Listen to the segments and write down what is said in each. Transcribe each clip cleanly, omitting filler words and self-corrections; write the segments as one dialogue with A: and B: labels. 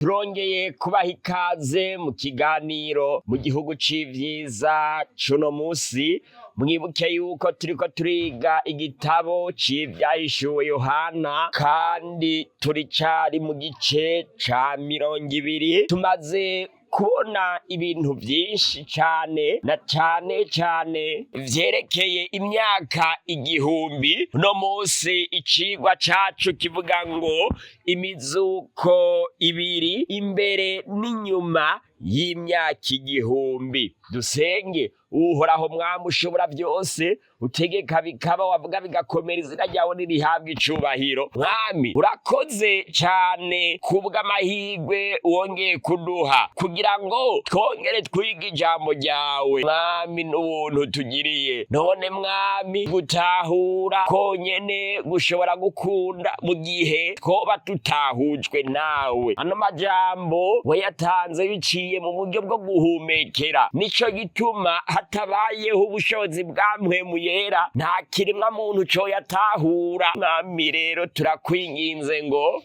A: Turongeye kubaha ikaze mu kiganiro mu gihugu c'ivyiza c'uno musi. Mwibuke yuko turiko turiga igitabo c'ivyahishuwe Yohana, kandi turicari mu gice ca 20. Tumaze kubona ibintu vyinshi cane, na cane cane vyerekeye imyaka 1000. Uno musi icigwa cacu kivuga ngo imizuko ibiri, imbere n'inyuma y'imyaka 1000. Dusenge. Uhoraho Mwami ushobora byose, utegeka bikaba, wavuga bigakomera, izina ryawe nirihabwa icubahiro. Mwami, urakoze cane kubw'amahirwe wongeye kuduha kugira ngo twongere twige ijambo ryawe, Mwami, n'ubuntu tugiriye. None Mwami, gutahura konyene gushobora gukunda mu gihe twoba tutahujwe nawe. Ano majambo wayatanze biciye mu buryo bwo guhumekera, nico gituma hatabayeho ubushobozi bwa Mpwemu Yera nta kiremwa muntu coyatahura. Mwami, rero turakwinginze ngo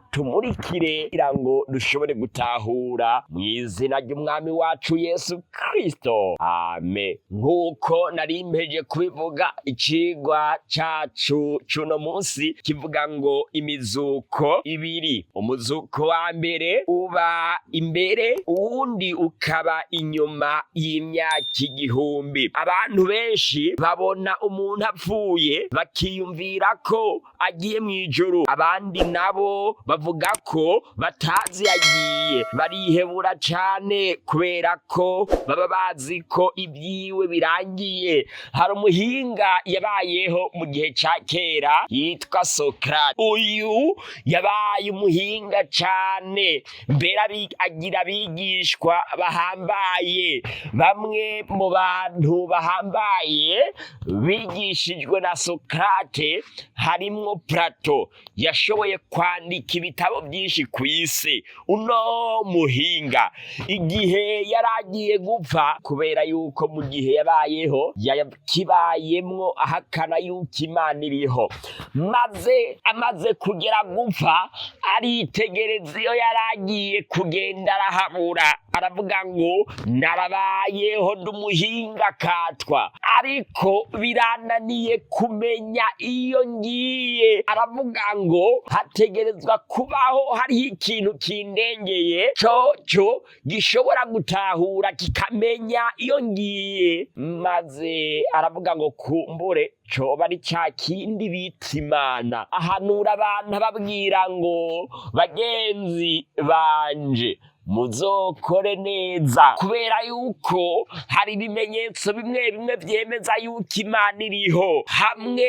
A: utumurikire kugira ngo dushobore gutahura, mu izina ry'Umwami wacu Yesu Kristo, amen. Nk'uko nari mpeje kubivuga, icigwa cacu c'uno munsi kivuga ngo imizuko ibiri. Umuzuko wa mbere uba imbere, uwundi ukaba inyuma y'imyaka 1000. Abantu benshi babona umuntu apfuye bakiyumvira ko agiye mu ijuru, abandi nabo bavuga ko batazi yagiye, barihebura cane kubera ko baba bazi ko ibyiwe birangiye. Hari umuhinga yabayeho mu gihe ca kera yitwa Sokrate. Uyu yabaye umuhinga cane, mbere agira abigishwa bahambaye. Bamwe mu bantu bahambaye bigishijwe na Sokrate harimwo Plato, yashoboye kwandika ibitabo byinshi ku isi. Uno muhinga, igihe yari agiye gupfa, kubera yuko mu gihe yabayeho yakibayemwo ahakana yuko Imana iriho, maze amaze kugera gupfa aritegereza iyo yari agiye kugenda arahabura. Aravuga ngo: "Narabayeho ndi umuhinga katwa, ariko birananiye kumenya iyo ngiye." Aravuga ngo hategerezwa kubaho hariho ikintu kindengeye, coco gishobora gutahura kikamenya iyo ngiye. Maze aravuga ngo kumbure coba ari ca kindi bita Imana. Ahanura abantu ababwira ngo: "Bagenzi banje, muzokore neza, kubera yuko hari ibimenyetso bimwe bimwe vyemeza yuko Imana iriho. Hamwe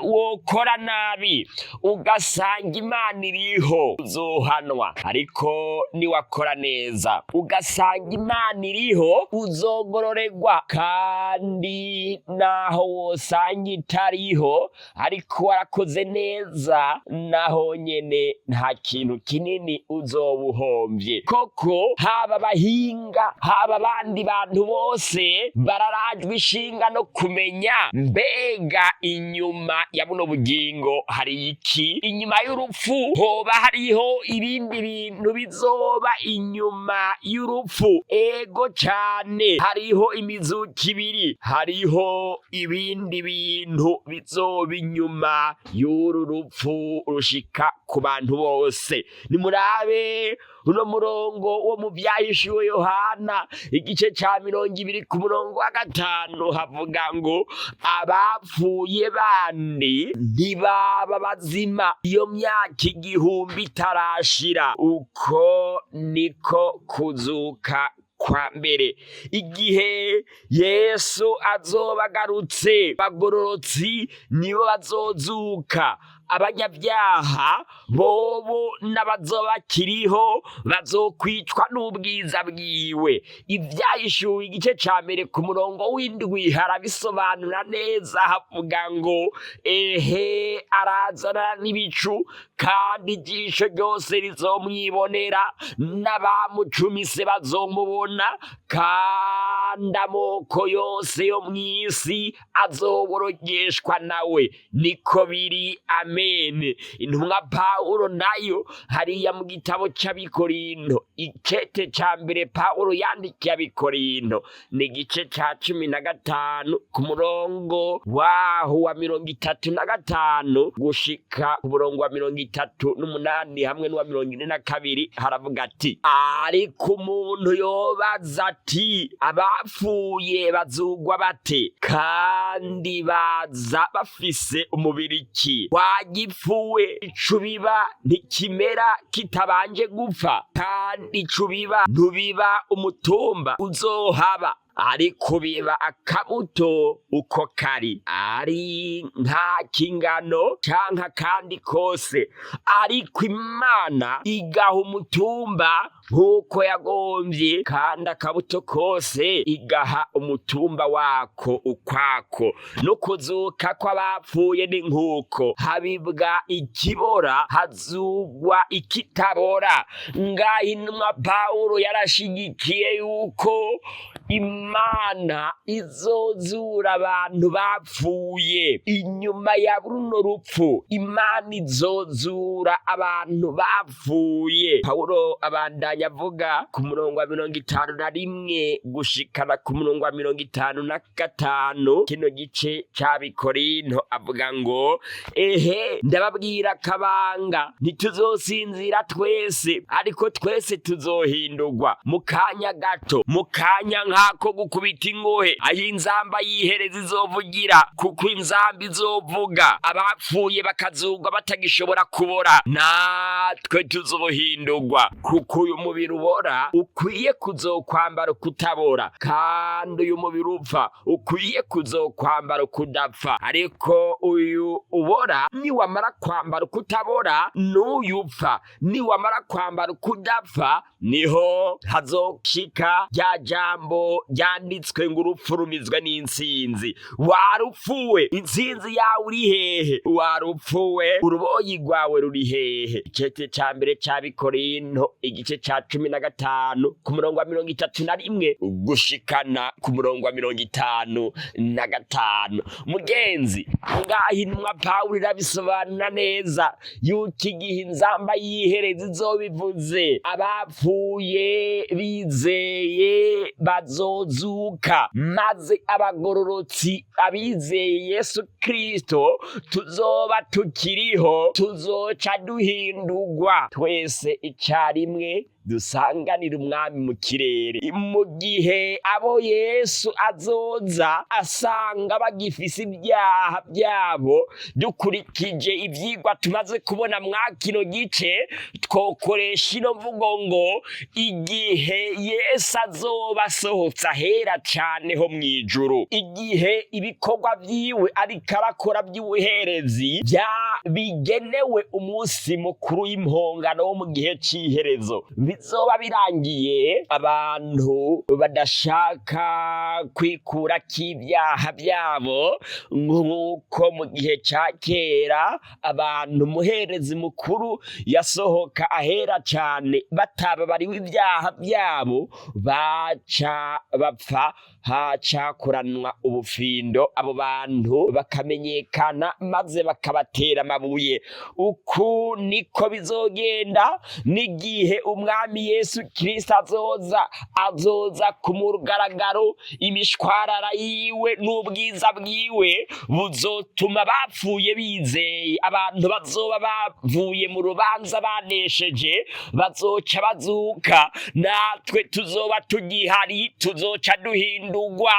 A: wokora nabi ugasanga Imana iriho, uzohanwa, ariko niwakora neza ugasanga Imana iriho, uzogororerwa. Kandi naho wosanga itariho ariko warakoze neza, naho nyene nta kintu kinini uzoba uhombye." Koko haba abahinga, haba abandi bantu bose, bararajwe ishinga no kumenya: mbega inyuma ya buno bugingo hari iki? Inyuma y'urupfu hoba hariho ibindi bintu bizoba inyuma y'urupfu? Ego cane, hariho imizuko ibiri, hariho ibindi bintu bizoba inyuma y'uru rupfu rushika ku bantu bose. Nimurabe uno murongo wo mu Vyahishuwe Yohana, igice ca 20 ku murongo wa 5, havuga ngo: "Abapfuye bandi ntibaba bazima iyo myaka 1000 itarashira. Uko niko kuzuka kwa mbere." Igihe Yesu azoba agarutse, bagororotsi nibo bazozuka. Abanyabyaha bobo n'abazoba bakiriho bazokwicwa n'ubwiza bwiwe. Ibyahishuwe igice ca mbere ku murongo w'7 harabisobanura neza, havuga ngo: "Ehe, arazana n'ibicu, kandi ijisho ryose rizomwibonera, n'abamucumise bazomubona, kandi amoko yose yo mw'isi azoborogeshwa nawe." Niko biri, amen. Amen. Intumwa Pawulo nayo hariya mu gitabo c'Abikorinto, icete ca mbere Pawulo yandikiye Abikorinto, ni igice ca 15 ku murongo waho wa 35 gushika ku murongo wa 38 hamwe n'uwa 42, haravuga ati: "Ariko umuntu yobaza ati: Abapfuye bazugwa bate? Kandi baza bafise umubiri ki? Wagipfuwe, ico ubiba ntikimera kitabanje gupfa, kandi ico ubiba ntubiba umutumba uzohaba, ariko biba akabuto uko kari, ari nta kingano canke akandi kose, ariko Imana igaha umutumba nk'uko yagombye, kandi akabuto kose igaha umutumba wako ukwako. No kuzuka kw'abapfuye ni nk'uko: habibwa ikibora, hazugwa ikitabora." Ngaho intumwa Pawulo yarashigikiye yuko Imana izozura abantu bapfuye inyuma ya runo rupfu. Imana izozura abantu bapfuye. Pawulo abandanya avuga ku murongo wa 51 gushikana ku murongo wa 55 kino gice c'Abikorinto, avuga ngo: "Ehe, ndababwira akabanga: ntituzosinzira twese, ariko twese tuzohindurwa, mu kanya gato, mu kanya nk'ako gukubita ingohe, aho inzamba yihereza izovugira, kuko inzamba izovuga, abapfuye bakazugwa batagishobora kubora, natwe tuzohindurwa. Kuko uyu mubiri ubora ukwiye kuzokwambara ukutabora, kandi uyu mubiri upfa ukwiye kuzokwambara ukudapfa. Ariko uyu ubora niwamara kwambara ukutabora, n'uyu upfa niwamara kwambara ukudapfa, niho hazoshika rya jambo ryanditswe ngo: Urupfu rumizwe n'intsinzi. Warupfuwe, intsinzi yawe uri hehe? Warupfuwe, uruboyi rwawe ruri hehe?" Icete ca mbere c'Abikorinto, igice ca 15 ku murongo wa 31 gushikana ku murongo wa 55. Mugenzi, ngaho intumwa Pawulo irabisobanura neza yuko igihe inzamba yihereza izobivuze, abapfuye bizeye bazozuka, maze abagororotsi, abizeye Yesu Kristo, tuzoba tukiriho, tuzoca duhindurwa twese icarimwe, dusanganira Umwami mu kirere. Mu gihe abo Yesu azoza asanga bagifise ibyaha byabo, dukurikije ivyigwa tumaze kubona mwa kino gice, twokoresha ino mvugo ngo: igihe Yesu azoba asohotse ahera cane ho mw'ijuru, igihe ibikorwa vyiwe ariko arakora vy'ubuherezi vya bigenewe umunsi mukuru w'impongano wo mu gihe c'iherezo bizoba birangiye, abantu badashaka kwikura k'ibyaha byabo, nk'uko mu gihe ca kera abantu umuherezi mukuru yasohoka ahera cane batababariwe ibyaha byabo, baca bapfa, hacakuranwa ubufindo, abo bantu bakamenyekana, maze bakabatera amabuye. Uku niko bizogenda n'igihe Umwami Yesu Kristo azoza. Azoza ku mugaragaro, imishwarara yiwe n'ubwiza bwiwe buzotuma bapfuye bizeye, abantu bazoba bavuye mu rubanza banesheje, bazoca bazuka. Natwe tuzoba tugihari tuzoca duhindurwa,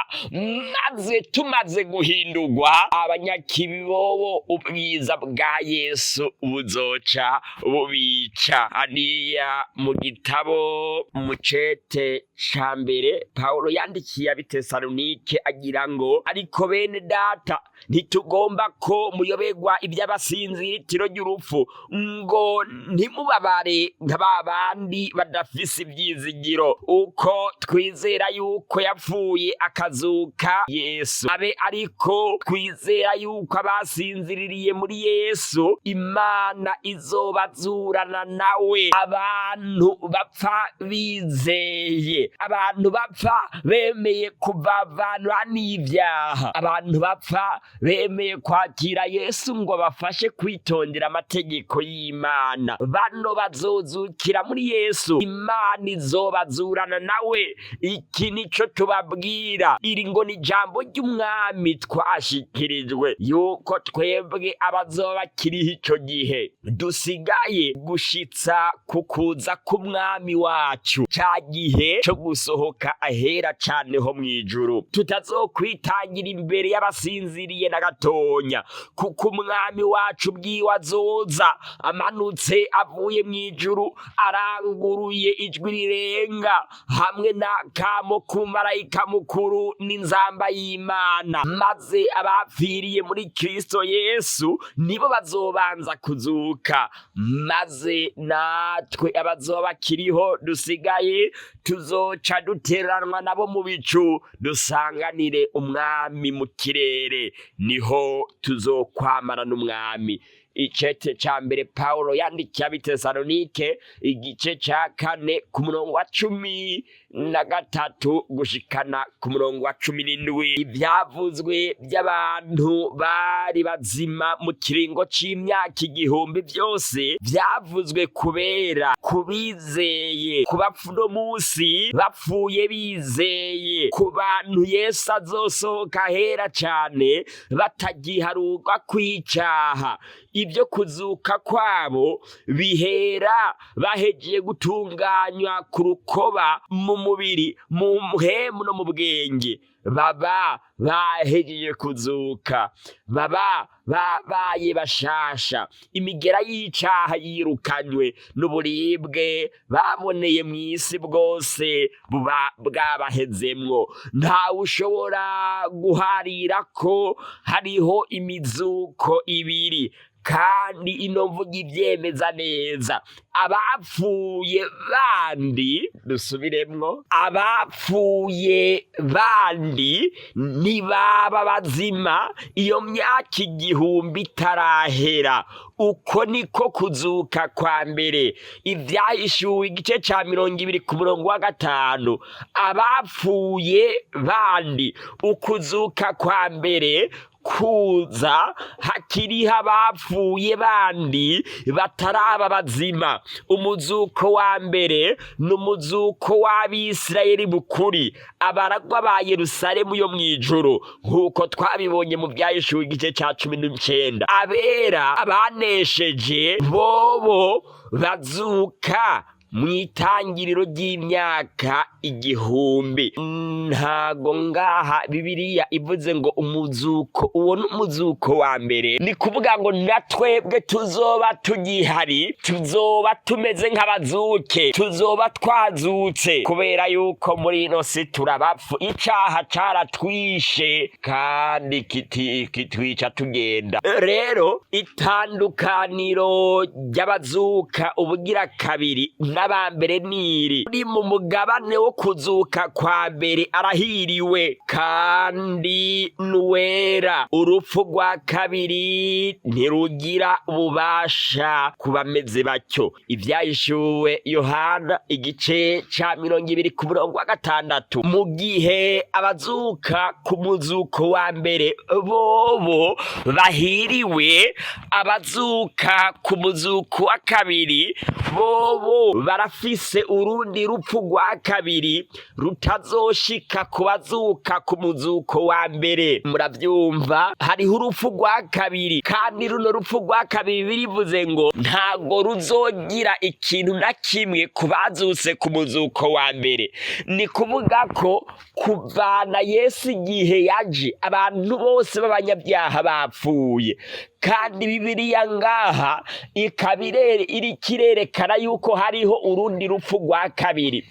A: maze tumaze guhindurwa, abanyakibibobo ubwiza bwa Yesu buzoca bubica. Haniya mu gitabo, mu cete ca mbere Pawulo yandikiye Abitesalonike, agira ngo: "Ariko bene data, ntitugomba ko muyoberwa iby'abasinzira itiro ry'urupfu, ngo ntimubabare nka ba bandi badafise ivyizigiro. Uko twizera yuko yapfuye akazuka Yesu, abe ariko twizera yuko abasinziririye muri Yesu Imana izobazurana nawe." Abantu bapfa bizeye, abantu bapfa bemeye kuvavanura n'ibyaha, abantu bapfa Bemeye kwakira Yesu ngo bafashe kwitondera amategeko y'Imana. Bano bazozukira muri Yesu, Imana izobazurana nawe. Iki nico tubabwira, iri ngo ni ijambo ry'Umwami twashikirijwe, yuko twebwe abazoba bakiriho ico gihe dusigaye gushitsa ku kuza k'Umwami wacu, ca gihe co gusohoka ahera cane ho mw'ijuru, tutazokwitangira imbere y'abasinziriye na gatonya, kuko Umwami wacu bwiwe azoza amanutse avuye mw'ijuru, aranguruye ijwi rirenga, hamwe n'akamo k'umumarayika mukuru n'inzamba y'Imana, maze abapfiriye muri Kristo Yesu nibo bazobanza kuzuka, maze natwe abazoba bakiriho dusigaye tuzoca duteranwa nabo mu bicu, dusanganire Umwami mu kirere, niho tuzokwamana n'Umwami. Icete ca mbere Pawulo yandikiye Abitesalonike, igice ca 4, ku murongo wa 13 gushikana ku murongo wa 17. Ivyavuzwe by'abantu bari bazima mu kiringo c'imyaka 1000 byose vyavuzwe kubera kubizeye, ku bapfu no munsi bapfuye bizeye, ku bantu Yesu azosohoka hera cane batagiharurwa kw'icaha. Ibyo kuzuka kwabo bihera bahejeje gutunganywa ku rukoba, mu mubiri, mu mpwemu no mu bwenge. Baba bahejeje kuzuka, baba babaye bashasha, imigera y'icaha yirukanywe, n'uburibwe baboneye mu isi bwose buba bwabahezemwo. Ntawe ushobora guharira ko hariho imizuko ibiri, kandi ino mvuga ivyemeza neza. Abapfuye bandi, dusubiremwo, abapfuye bandi ntibaba bazima iyo myaka 1000 itarahera. Uko niko kuzuka kwa mbere. Ivyahishuwe igice ca 20 ku murongo wa 5. Abapfuye bandi, ukuzuka kwa mbere kuza hakiriho abapfuye bandi bataraba bazima. Umuzuko wa mbere ni umuzuko w'Abisirayeli bukuri, abaragwa ba Yerusalemu yo mw'ijuru, nk'uko twabibonye mu Vyahishuwe igice ca 19. Abera abanesheje bobo bazuka mw'itangiriro ry'imyaka 1000. Ntago ngaha Bibiliya ivuze ngo umuzuko uwo ni umuzuko wa mbere, ni kuvuga ngo na twebwe tuzoba tugihari, tuzoba tumeze nk'abazuke, tuzoba twazutse, kubera yuko muri ino si turabapfu. Icaha caratwishe kandi kitwica tugenda. Rero itandukaniro ry'abazuka ubugira kabiri n'abambere niri: uri mu mugabane wo kuzuka kwa mbere arahiriwe kandi nuwera. Urupfu rwa kabiri ntirugira ububasha ku bameze batyo. Ivyahishuwe Yohana igice ca 20 ku murongo wa 6. Mu gihe abazuka ku muzuko wa mbere bobo bahiriwe, abazuka ku muzuko wa kabiri bobo barafise urundi rupfu rwa kabiri rutazoshika ku bazuka ku muzuko wa mbere. Muravyumva, hariho urupfu rwa kabiri, kandi runo rupfu rwa kabiri birivuze ngo ntago ruzogira ikintu na kimwe ku bazutse ku muzuko wa mbere. Ni kuvuga ko kuvana Yesu igihe yaje, abantu bose b'abanyabyaha bapfuye, kandi Bibiliya ngaha ikaba iriko irerekana yuko hariho urundi rupfu rwa kabiri.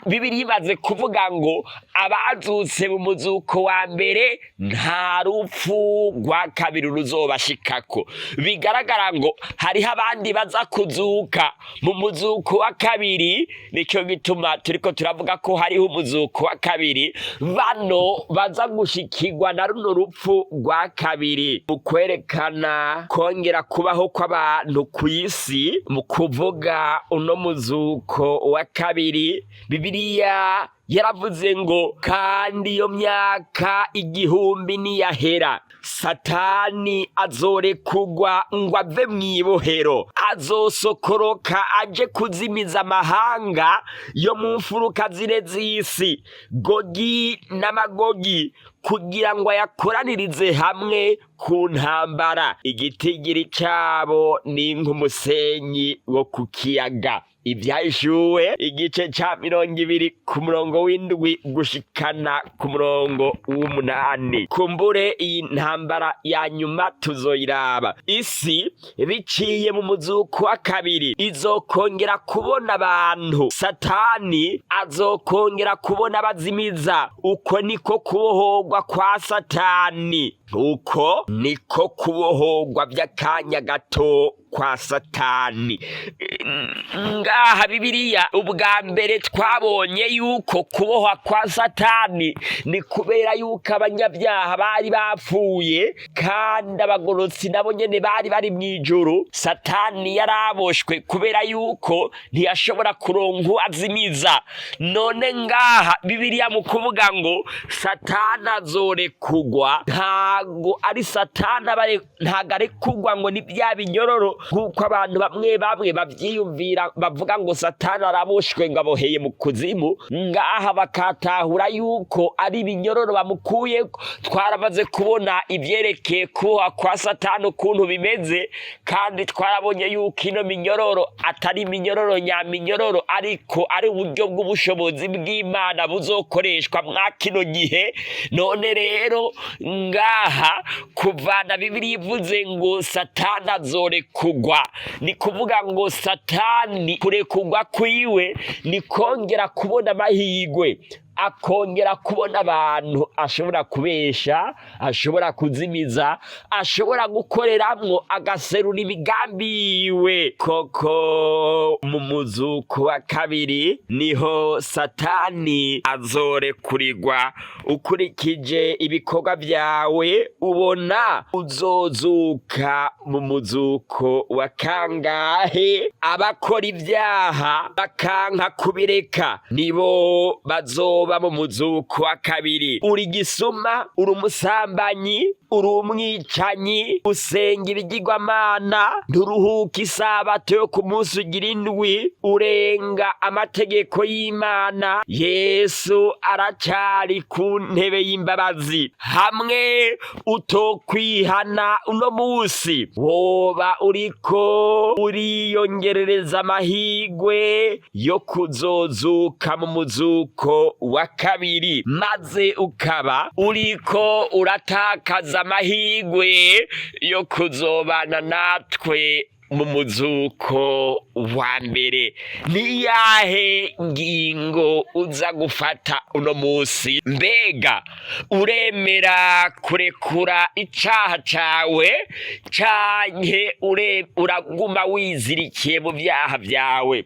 A: Bibiliya imaze kuvuga ngo abazutse mu muzuko wa mbere nta rupfu rwa kabiri ruzobashikako. Bigaragara ngo hariho abandi baza kuzuka mu muzuko wa kabiri. Nico gituma turiko turavuga ko hariho umuzuko wa kabiri, bano baza gushikirwa na runo rupfu rwa kabiri. Mu kwerekana kongera kubaho kw'abantu kw'isi, mu kuvuga uno muzuko wa kabiri, Bibiliya Yaravuze ngo kandi iyo myaka 1000 niyahera, Satani azorekugwa ngo ave mw'ibohero, azosokoroka aje kuzimiza amahanga yo mu mfuruka zine z'isi, Gogi n'Amagogi, kugira ngo ayakoranirize hamwe ku ntambara. Igitigiri cabo ni nk'umusenyi wo ku kiyaga. Ibyahishuwe igice ca 20 ku murongo w'7 gushikana ku murongo w'8. Kumbure iyi ntambara ya nyuma tuzoyiraba. Isi biciye mu muzuko wa kabiri izokongera kubona abantu, Satani azokongera kubona bazimiza. Uko niko kubohorwa kwa Satani, uko niko kubohorwa by'akanya gato kwa Satani. Ngaha Bibiliya ubwa mbere twabonye yuko kubohwa kwa Satani ni kubera yuko abanyabyaha bari bapfuye, kandi abagorotsi nabo nyene bari bari mw'ijuru. Satani yaraboshwe kubera yuko ntiyashobora kuronka azimiza. None ngaha Bibiliya mu kuvuga ngo Satani azorekugwa, ntago ari Satani, ntago arekugwa ngo ni bya binyororo nk'uko abantu bamwe bamwe bavyiyumvira, bavuga ngo Satani araboshwe ngo aboheye mu kuzimu. Ngaha bakatahura yuko ari ibinyororo bamukuyeko. Twaramaze kubona ivyerekeye kuboha kwa Satani ukuntu bimeze, kandi twarabonye yuko ino minyororo atari iminyororo nyaminyororo, ariko ari uburyo bw'ubushobozi bw'Imana buzokoreshwa mwa kino gihe. None rero ngaha kuvana Bibiliya ivuze ngo Satani azorekugwa, ni kuvuga ngo Satani kurekugwa kwiwe ni kongera kubona amahirwe, akongera kubona abantu ashobora kubesha, ashobora kuzimiza, ashobora gukoreramwo agaserura imigambi yiwe. Koko mu muzuko wa kabiri niho Satani azorekurirwa. Ukurikije ibikorwa byawe ubona uzozuka mu muzuko wa kangahe? Abakora ibyaha bakanka kubireka nibo bazoba mu muzuko wa kabiri. Uri gisuma, uri umusambanyi, uri umwicanyi, usenga ibigirwamana, nturuhuka isabato yo ku munsi ugira indwi, urenga amategeko y'Imana. Yesu aracari ku ntebe y'imbabazi. Hamwe utokwihana uno musi, woba uriko uriyongerereza amahigwe yo kuzozuka mu muzuko wa kabiri, maze ukaba uriko uratakaza amahigwe yo kuzobana natwe mu muzuko wa mbere. Niyahe ngingo uza gufata uno musi? Mbega uremera kurekura icaha cawe, canke uraguma wizirikiye mu vyaha vyawe?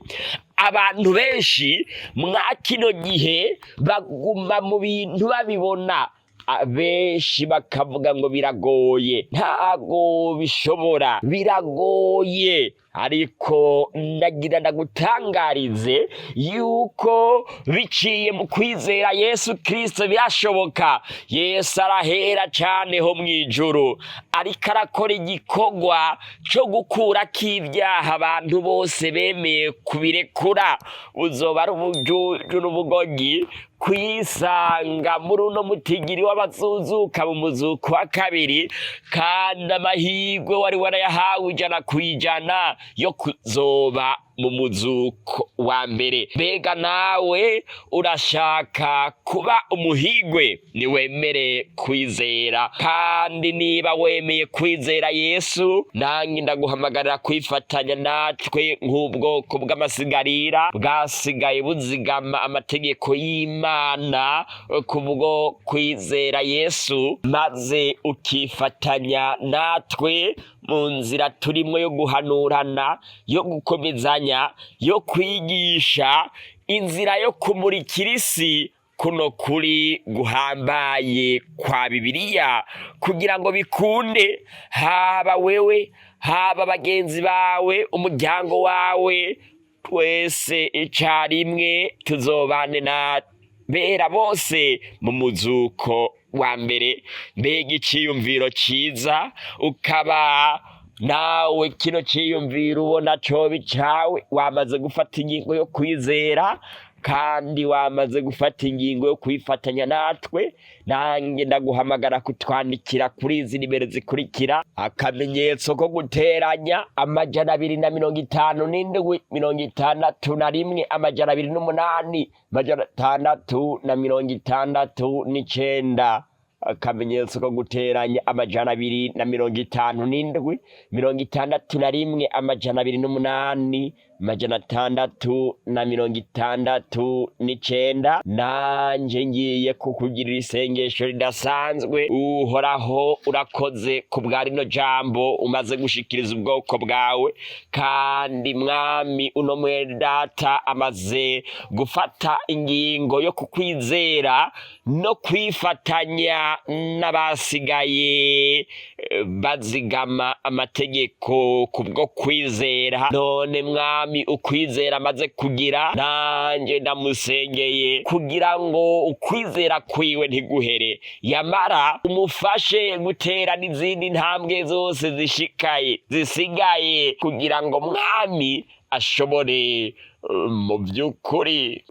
A: Abantu benshi mwa kino gihe baguma mu bintu babibona, abenshi bakavuga ngo biragoye, ntago bishobora, biragoye. Ariko ndagira ndagutangarize yuko biciye mu kwizera Yesu Kristo birashoboka. Yesu arahera cane ho mw'ijuru, ariko arakora igikorwa co gukurako ibyaha abantu bose bemeye kubirekura. Uzoba ari ubujuju n'ubugogi kwisanga muri uno mutigiri w'abazuzuka mu muzuko wa kabiri, kandi amahirwe wari warayahawe 100% yo kuzoba mu muzuko wa mbere. Mbega nawe urashaka kuba umuhigwe? Niwemere kwizera. Kandi niba wemeye kwizera Yesu, nange ndaguhamagarira kwifatanya natwe nk'ubwoko bw'amasigarira bwasigaye buzigama amategeko y'Imana kubwo kwizera Yesu, maze ukifatanya natwe mu nzira turimwo yo guhanurana, yo gukomezanya, yo kwigisha, inzira yo kumurikira isi kuno kuri guhambaye kwa Bibiliya, kugira ngo bikunde haba wewe, haba bagenzi bawe, umuryango wawe, twese icarimwe tuzobane na N'abera bose mu muzuko wa mbere. Mbega iciyumviro ciza! Ukaba nawe kino ciyumviro ubona coba icawe, wamaze gufata ingingo yo kwizera kandi wamaze gufata ingingo yo kwifatanya natwe, nanjye ndaguhamagara kutwandikira kuri izi nimero zikurikira: akamenyetso ko guteranya, 257 61 208 669, akamenyetso ko guteranya, 257 61 208 669. Nanje ngiye kukugirira isengesho ridasanzwe. Uhoraho, urakoze ku bwa rino jambo umaze gushikiriza ubwoko bwawe. Kandi Mwami, uno mwene data amaze gufata ingingo yo kukwizera no kwifatanya n'abasigaye bazigama amategeko kubwo kwizera. None Mwami, ukwizera amaze kugira, nanjye ndamusengeye kugira ngo ukwizera kwiwe ntiguhere, yamara umufashe gutera n'izindi ntambwe zose zishikaye zisigaye, kugira ngo Mwami ashobore mu by'ukuri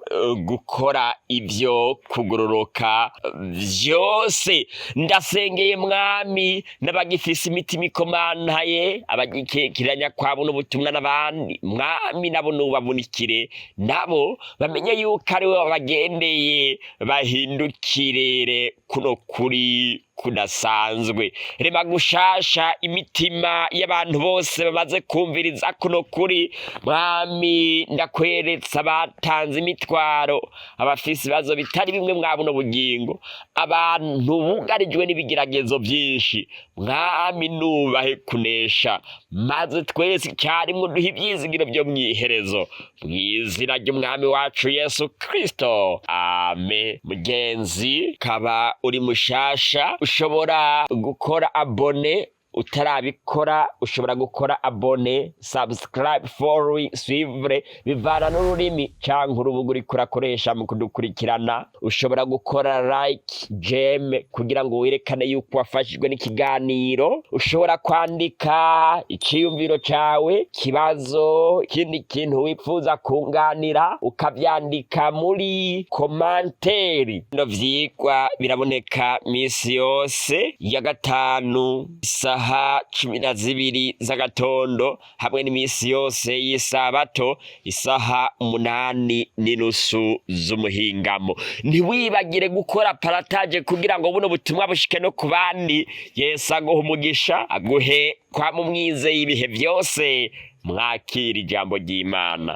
A: gukora ibyo kugororoka byose. Ndasengeye Mwami n'abagifise imitima ikomantaye, abagikekeranya kwabo n'ubutumwa n'abandi, Mwami, nabo nubabunikire, nabo bamenye yuko ari we wabagendeye, bahindukirere kuno kuri kudasanzwe. Rema gushasha imitima y'abantu bose bamaze kumviriza kuno kuri. Mwami, ndakweretse abatanze imitwaro, abafise ibibazo bitari bimwe mwa buno bugingo, abantu bugarijwe n'ibigeragezo byinshi. Mwami, nubahe kunesha, maze twese icyarimwe duhe ibyizigiro byo mw'iherezo, mw'izina ry'Umwami wacu Yesu Kristo, amen. Mugenzi, kaba uri mushasha, ushobora gukora abonner. Utarabikora, ushobora gukora abonner, subscribe, follow, suivre, bivana n'ururimi cyangwa urubuga uriko urakoresha mu kudukurikirana. Ushobora gukora like, j'aime, kugira ngo werekane yuko wafashijwe n'ikiganiro. Ushobora kwandika iciyumviro cawe, kibazo, ikindi kintu wifuza kunganira, ukavyandika muri commentaire. Bino vyigwa biraboneka misi yose ya gatanu isaha 12 z'agatondo, hamwe n'imisi yose y'isabato isaha 8:30 z'umuhingamo. Ntiwibagire gukora partage kugira ngo buno butumwa bushike no ku bandi. Yesu aguhe umugisha, aguhe kwama umwizeye ibihe byose. Mwakira ijambo ry'Imana.